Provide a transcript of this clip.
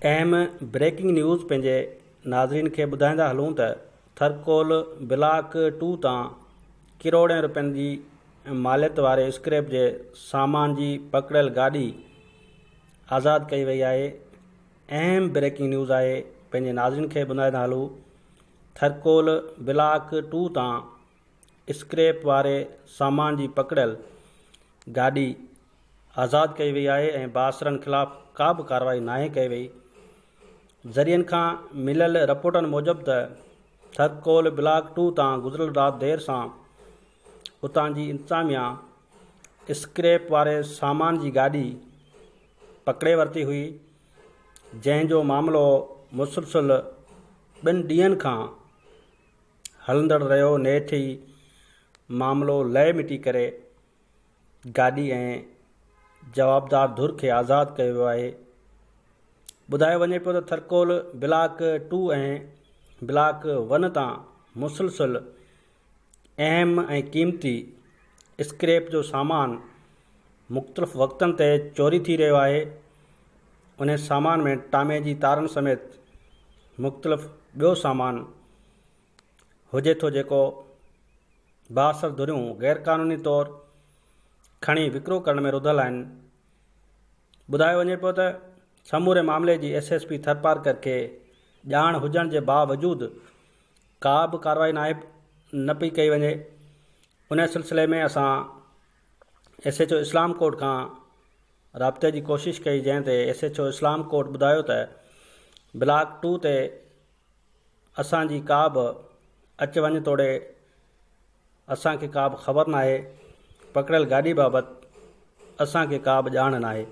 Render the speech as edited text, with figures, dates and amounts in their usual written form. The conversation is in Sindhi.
اهم بريڪنگ نيوز پنهنجي ناظرين کي ٻڌائيندا هلون ته ٿرڪول بلاڪ ٽو تان ڪروڙين روپين جي ماليت واري اسڪريپ جي سامان جي پڪڙيل گاڏي آزاد ڪئي وئي آهي اهم بريڪنگ نيوز آهي پنهنجي ناظرين کي ٻڌائيندا هلون ٿرڪول بلاڪ ٽو تان اسڪريپ واري سامان جي پڪڙيل گاڏي آزاد ڪئي وئي آهي ۽ بااثرن خلاف ڪا به ڪارروائي ناهي ڪئي وئي. ذريعن کان مليل رپورٽن موجب ته ٿرڪول بلاڪ ٽو تان گذريل رات دير سان اتان جي انتظاميا اسڪريپ واري سامان جي گاڏي پڪڙي ورتي هئي جنهن جو معاملو مسلسل ٻن ڏينهن کان هلندڙ رهيو نيٺ ئي معاملو لئه مٽي ڪري گاڏي ۽ جوابدار ڌر کي آزاد ڪيو ويو آهي. ٻڌايو وڃي پيو ته Thar Coal block two ۽ block one تان مسلسل اهم ۽ قيمتي اسڪريپ جو سامان مختلف وقتن تي چوري ٿي رهيو آهي انهي سامان ۾ ٽامي جي تارن سميت مختلف ٻيو سامان هجي ٿو جيڪو بااثر ڌريون غيرقانوني طور کڻي وڪرو ڪرڻ ۾ رڌل آهن. ٻڌايو وڃي پيو ته سموري معاملي جي ايس ايس پي ٿرپارڪر کي ڄاڻ هجڻ جي باوجود ڪا به ڪارروائي ناهي نه پئي ڪئي وڃي ان سلسلي ۾ اسان ايس ايڇ او اسلام ڪوٽ کان رابطي جي ڪوشش ڪئي جنهن تي ايس ايڇ او اسلام ڪوٽ ٻڌايو ته بلاڪ ٽو تي اسان جي ڪا به اچ وڃ توڙي اسان کي ڪا به خبر ناهي، پڪڙيل گاڏي بابت اسان کي ڪا به ڄاڻ ناهي.